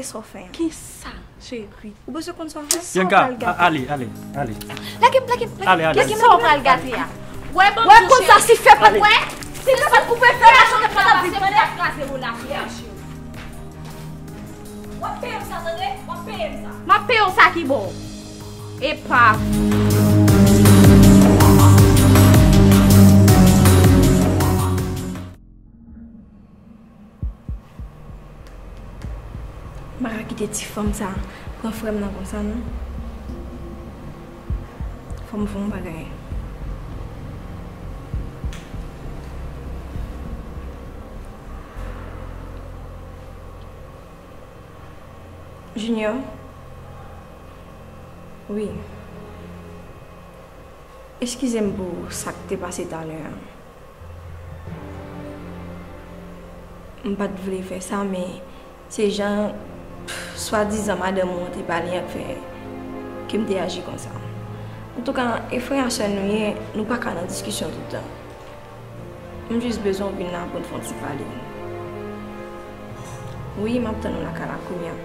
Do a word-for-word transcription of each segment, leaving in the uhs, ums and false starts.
Sa w fè an. Kisa, cheri? Ou bezwen konn sa w fè? Bianca, ale, ale, ale. Lage m, lage m, lage m. Ale, ale. Kisa w pral gate a? Wè, ban m di w, cheri. Wè, konn sa, si fè pa. Wè, si fè pa koupe fè a, chante pa la di. Tande, ap kraze relasyon an, cheri. W ap peye m sa, tande? W ap peye m sa. M ap peye w sa ki bon. Epa. M pa ka kite ti fanm sa pran frè m nan konsa, non. Fò m fè yon bagay. Junior? Wi. Eskize m pou sa k te pase talè a. M pa t vle fè sa, men se jan, pff, swadizan madanm ou an te pale an k fè ke m te aji konsa. Antouka, e frè a sè nou ye, nou pa ka nan diskisyon tout tan. M jis bezwen w vin la pou n fè yon ti pale. Wi, m ap tann ou lakay la kounye a.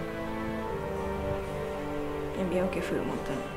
Ebyen, oke, freo, m ap tann ou.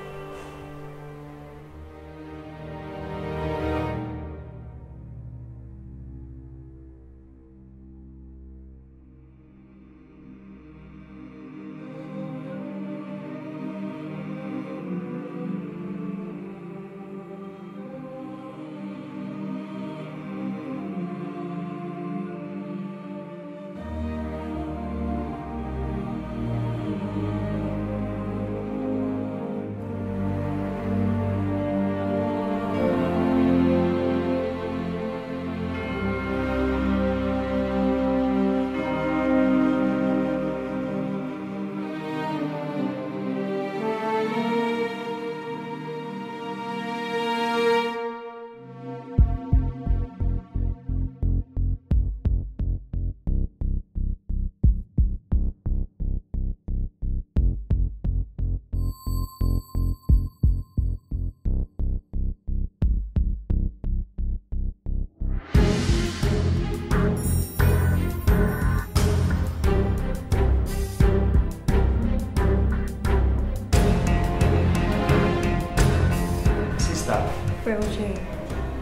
Sista. Frè Roger.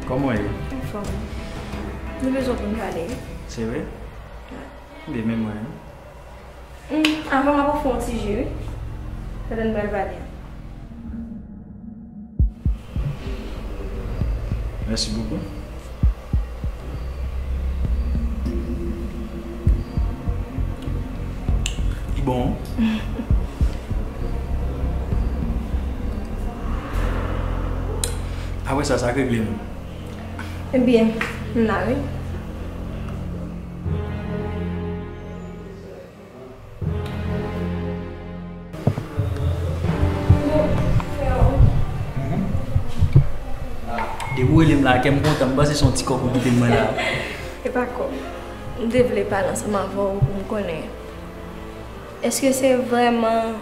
Kòman w ye? Anfòm. Nou bezwen pou n pale. Se vre? Wi. Byen, men mwen. Hmm, avan m ap ofri w yon ti ji, wi. Pandan n pral pale a. Mèsi bokou. Li bon. Apre sa, sa k regle nou? Ebyen, m la, wi. Depi w rele m la, kè m kontan, m panse se yon ti kòb ou kite m mwen la. E pa kòb. M te vle pale ansanm avè w pou m konnen, èske se vrèman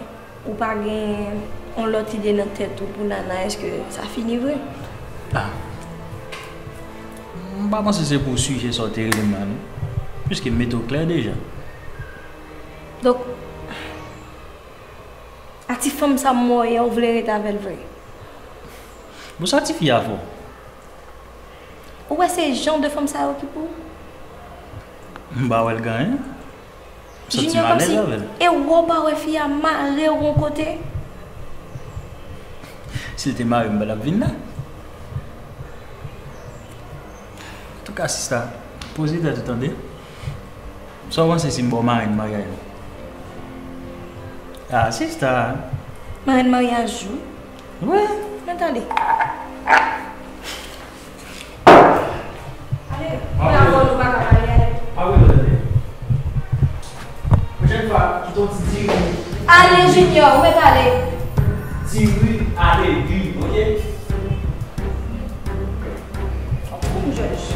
ou pa gen yon lòt ide nan tèt ou pou Nana, èske sa fini vre? Ah. M pa panse se pou sijè sa w te rele m la, non. Piske m mete w klè deja. Donk, a ti fanm sa m wè w ye a, ou vle rete avè l vre? Bon, sa tifi a fè w? Ou wè se jan de fanm sa yo ki pou ou? M pa wè l gen anyen. M santi m alèz avè l. E w pa wè fi a mare w yon kote? Si l te mare m, m pa t ap vin la. Antouka, sista, poze tèt ou tande. Sa w panse si m ba w marenn maryaj la? Ah, sista. Marenn maryaj ou? Wi. Men tande. Ale, mwen avè w nou pa ka pale, ale. Pa rele tande. Pwochèn fwa, kite yon ti diri. Ale, Junior, ou mèt ale. Diri, ale, diri, oke? Ou m jèj.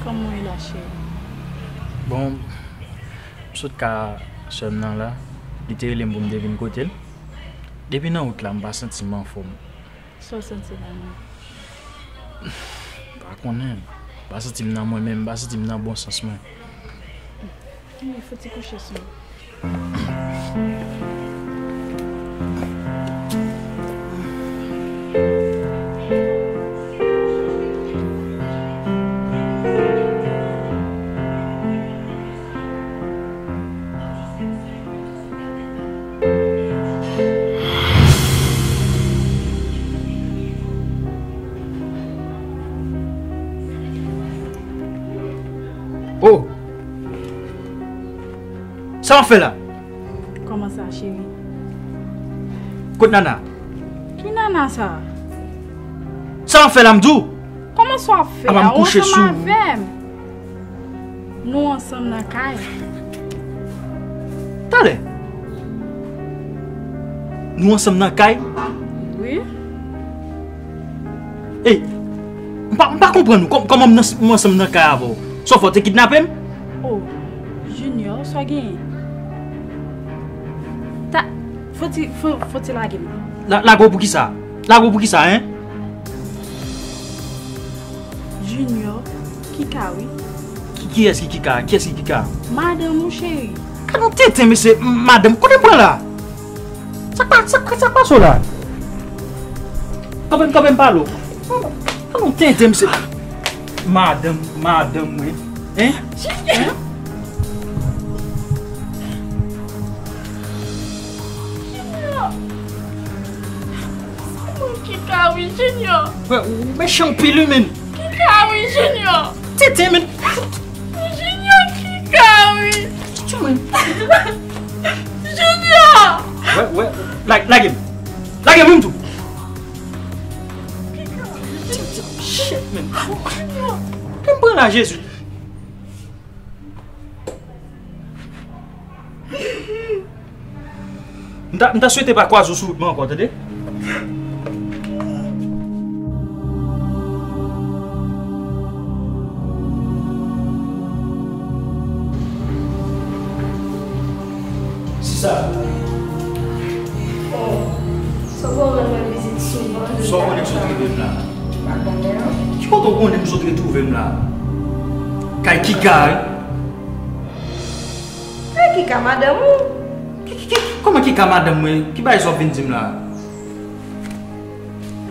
Kòman w ye la, cheri? Bon, m sot ka Sè m nan la, li te rele m pou m te vin kote l. Depi nan wout la, m pa santi m anfòm. Sa w santi la menm? M pa konnen. M pa santi m nan mwen menm, m pa santi m nan bon sans mwen. Wi, fouti kouche sou mwen. Oh! Sa w ap fè la? Kòman sa, cheri? Kot Nana? Ki Nana sa? Sa w ap fè la, m di w? Kòman sa w ap fè la? Apa m kouche sou ou? Ou ansanm avè m? Nou ansanm nan kay. Talè. Nou ansanm nan kay? Wi. Ey, m pa, m pa konprann ou. Kòm-, kòman m nan, m ansanm nan kay avè w? Sa w fè, w te kidnape m? Oh, Junior, sa w genyen? Ta, fò ti, fò, fò ti lage m. La, lage w pou ki sa? Lage w pou ki sa, en? Junior, Kika, wi. Ki, kiyès ki Kika? Kiyès ki Kika? Madanm ou, cheri. Gad yon tenten, mesye, madanm. Kote m pran la? Sa k pa, sa k pa, sa k pase w la? Kanpe m, kanpe m pale w. Gad yon tenten, mesye. Madanm, madanm, wi. Hein? Hein? Junior! Kika wi, Junior! Wè, ou mechan anpil wi, menn! Kika wi, Junior! Tenten, menn! Junior, Kika wi! Tchou, menn! Junior! Wè, wè, la-, lage m! Lage m, m di w! Kika wi, Junior! Shit, menn! Junior! Kè m pran la, Jezi! M ta, m ta swete pa kwaze w sou wout mwen ankò, tande? Sista. Oh, sa w konn rann mwen vizit souvan. Sa w konnen m sot rive m la? M pa konnen, non. Ki kote w konnen m sot retwouve m la? Kay Kika, wi. Kay Kika, madanm ou? Ki, ki, ki, kòman Kika madanm mwen? Ki bagay sa w ap vin di m la?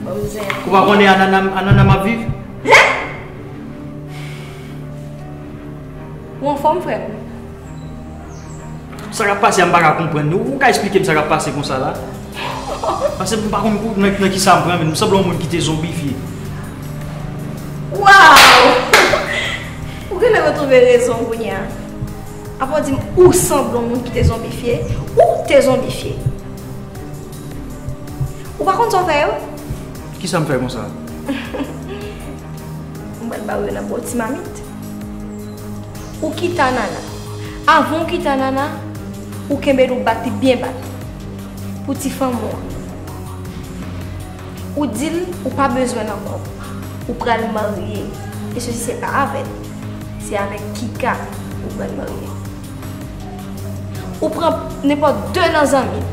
Bon, m zen. Ou pa konnen Anana, Anana m ap viv? Hein? Ou anfòm, frè m? Sa k ap pase a, m pa ka konprann. Ou, ou ka eksplike m sa k ap pase konsa la? Paske m pa konn kou-, nan, nan ki sa m pran, men m sanble yon moun ki te zonbifye. Waw! Ou genlè retwouve rezon w kounye a. Apa w di m ou sanble yon moun ki te zonbifye? Ou te zonbifye. Ou pa konn sa w fè yo? Kisa m fè konsa? M pral ba w yo nan bò ti mamit. Ou kite Anana. Avan w kite Anana, ou kenbe l, ou bat li byen bat. Pou ti fanm ou an. Ou di l ou pa bezwen l ankò. Ou pral marye. E sesi se pa avè l. Se avèk Kika ou pral marye. Ou pran nenpòt de nan zanmi l.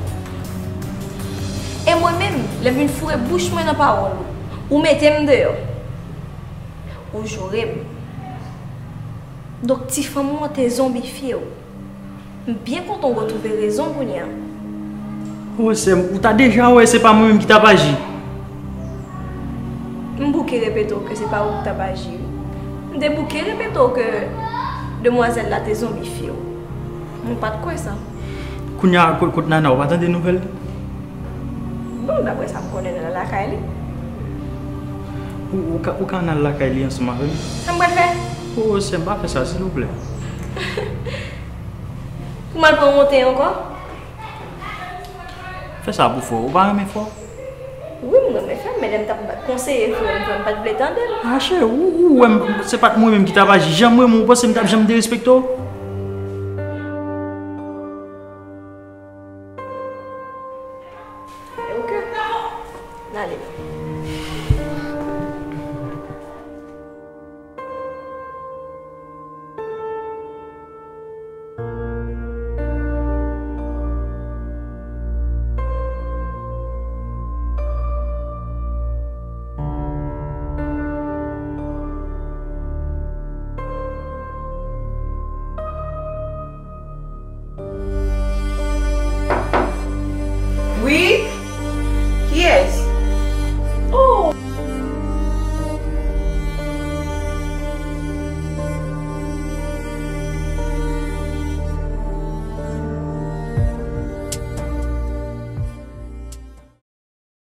E mwen menm, lè m vin foure bouch mwen nan pawòl ou, ou mete m deyò. Ou joure m. Donk, ti fanm ou an te zonbifye w. M byen kontan w retwouve rezon w kounye a. Wè, sè m, ou ta deja wè se pa mwen menm ki t ap aji. M bouke repete w ke se pa ou ki t ap aji, wi. M te bouke repete w ke demwazèl la te zonbifye w. Mwen pa t kwè sa. Kounye a, ko-, kot Nana, ou pa tande nouvèl li? Bon, daprè sa m konnen, nan lakay li. Ou, ou ka, ou ka ann al lakay li ansanm avè m? Sa m pral fè? O, sè m, pa fè sa, silvouplè. Pou m al pran wonte ankò? Fè sa pou frè w. Ou pa renmen frè w? Wi, m renmen frè m, men lè m t ap konseye frè m, frè m pa t vle tande l. Mache, ou, ou wè m, se pa t mwen menm ki t ap aji. Jan m renmen w, ou panse m t ap janm derespekte w? Ok. N ale.